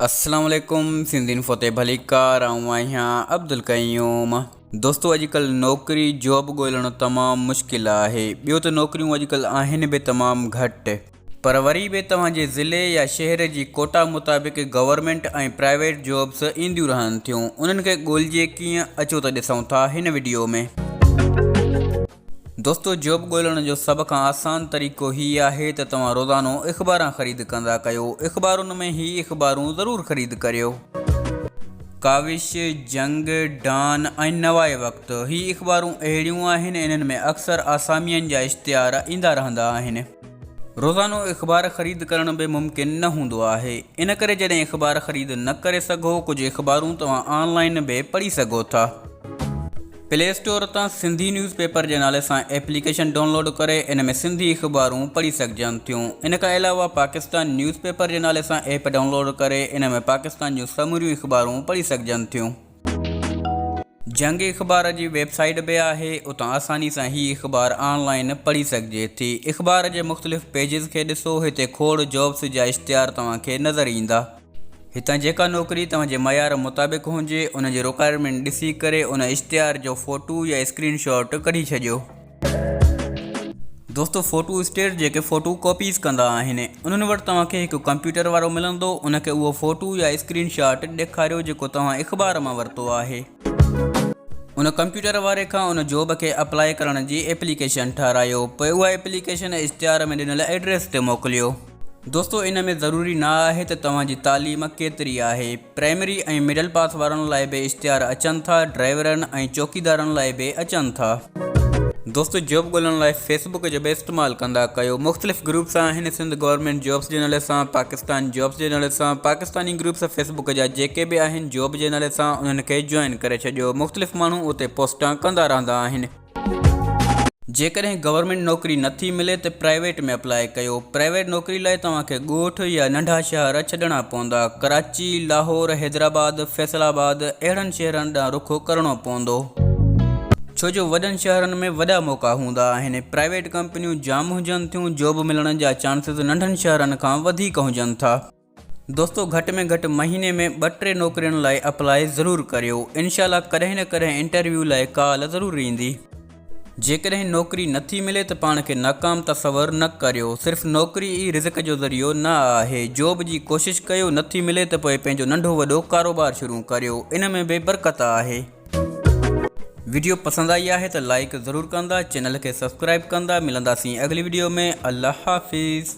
السلام عليڪم سنڌي انفو تي ڀليڪار آئون آهيان عبدالقيوم دوستو اڄڪلهه نوڪري جاب ڳولڻ تمام مشڪل آهي ٻيو ته نوڪريون اڄڪلهه آهن به تمام گهٽ پر وري به توهان جي ضلعي يا شهر جي ڪوٽا مطابق گورنمينٽ ۽ پرائيويٽ جابس اينديون رهن ٿيون انهن کي ڳولجي ڪيئن اچو ته ڏسون ٿا هن وڊيو ۾. دوستو جاب ڳولڻ جو سڀ کان آسان طريقو هي آهي ته توهان روزانو اخباران خريد ڪندا ڪيو. اخبارن ۾ هي اخبارون ضرور خريد ڪريو. ڪاوش، جنگ، ڊان ۽ نوائي وقت هي اخبارون اهڙيون آهن انهن ۾ اڪثر آسامين جا اشتهار ايندا رهندا آهن. روزانو اخبار خريد ڪرڻ به ممڪن نه هوندو آهي ان ڪري جڏهن اخبار خريد نه ڪري سگهو ڪجهه اخبارون توهان آن لائين به پڙهي سگهو ٿا. پلي اسٽور تان سنڌي نيوز پيپر جي نالي سان ايپليڪيشن ڊائونلوڊ ڪري ان ۾ سنڌي اخبارون پڙهي سگهجن ٿيون. ان کان علاوه پاڪستان نيوز پيپر جي نالي سان ايپ ڊائونلوڊ ڪري ان ۾ پاڪستان جون سموريون اخبارون پڙهي سگهجن ٿيون. جنگ اخبار جي ويب سائيٽ به آهي اتان آساني سان هي اخبار آن لائين پڙهي سگهجي ٿي. اخبار جي مختلف پيجز کي ڏسو هتي کوڙ جابس جا اشتهار توهان کي نظر ايندا. هتان جيڪا نوڪري توهان جي معيار مطابق هجي ان جي رڪوائرمينٽ ڏسي ڪري ان اشتهار جو فوٽو يا اسڪرين شاٽ ڪڍي ڇڏيو. دوستو فوٽو اسٽيٽ جيڪي فوٽو ڪاپيز ڪندا آهن انهن وٽ توهان کي هڪ ڪمپيوٽر وارو ملندو ان کي اهو فوٽو يا اسڪرين شاٽ ڏيکاريو جيڪو توهان اخبار مان ورتو آهي. ان ڪمپيوٽر واري کان ان جاب کي اپلائي ڪرڻ جي ايپليڪيشن ٺهرايو پوء اها ايپليڪيشن اشتهار ۾ ڏنل ايڊريس تي موڪليو. دوستو ان ۾ ضروري نه آهي ته توهان جي تعليم ڪيتري آهي. پرائمري ۽ مڊل پاس وارن لاء به اشتهار اچن ٿا، ڊرائيورن ۽ چوڪيدارن لاء به اچن ٿا. دوستو جاب ڳولڻ لاء فيس بڪ جو به استعمال ڪندا ڪيو. مختلف گروپس آهن سنڌ گورنمينٽ جابس جي نالي سان، پاڪستان جابس جي نالي سان، پاڪستاني گروپس فيس بڪ جا جيڪي به آهن جاب جي نالي سان انهن کي جوائن ڪري ڇڏيو. مختلف ماڻهو اتي پوسٽان ڪندا رهندا آهن. جيڪڏهن گورنمينٽ نوڪري نه ٿي ملي ته پرائيويٽ ۾ اپلائي ڪيو. پرائيويٽ نوڪري لاء توهان کي ڳوٺ يا ننڍا شهر ڇڏڻا پوندا. ڪراچي، لاهور، حيدرآباد، فيصل آباد اهڙن شهرن ڏانهن رخ ڪرڻو پوندو. ڇو جو وڏن شهرن ۾ وڏا موقعا هوندا آهن. پرائيويٽ ڪمپنيون جام هجن ٿيون، جاب ملڻ جا چانسز ننڍن شهرن کان وڌيڪ هجن ٿا. دوستو گهٽ ۾ گهٽ مهيني ۾ ٻه ٽي نوڪرين لاء اپلائي ضرور ڪريو انشاء الله ڪڏهن نه ڪڏهن انٽرويو لاء ڪال ضرور ايندي. جيڪڏهن نوڪري نٿي ملي ته پاڻ کي ناڪام تصور نه ڪريو صرف نوڪري ئي رزق جو ذريعو نه آهي جاب جي ڪوشش ڪيو نٿي ملي ته پوء پنهنجو ننڍو وڏو ڪاروبار شروع ڪريو ان ۾ به برڪت آهي. وڊيو پسند آئي آهي ته لائيڪ ضرور ڪندا چينل کي سبسڪرائيب ڪندا ملنداسين اڳلي وڊيو ۾ الله حافظ.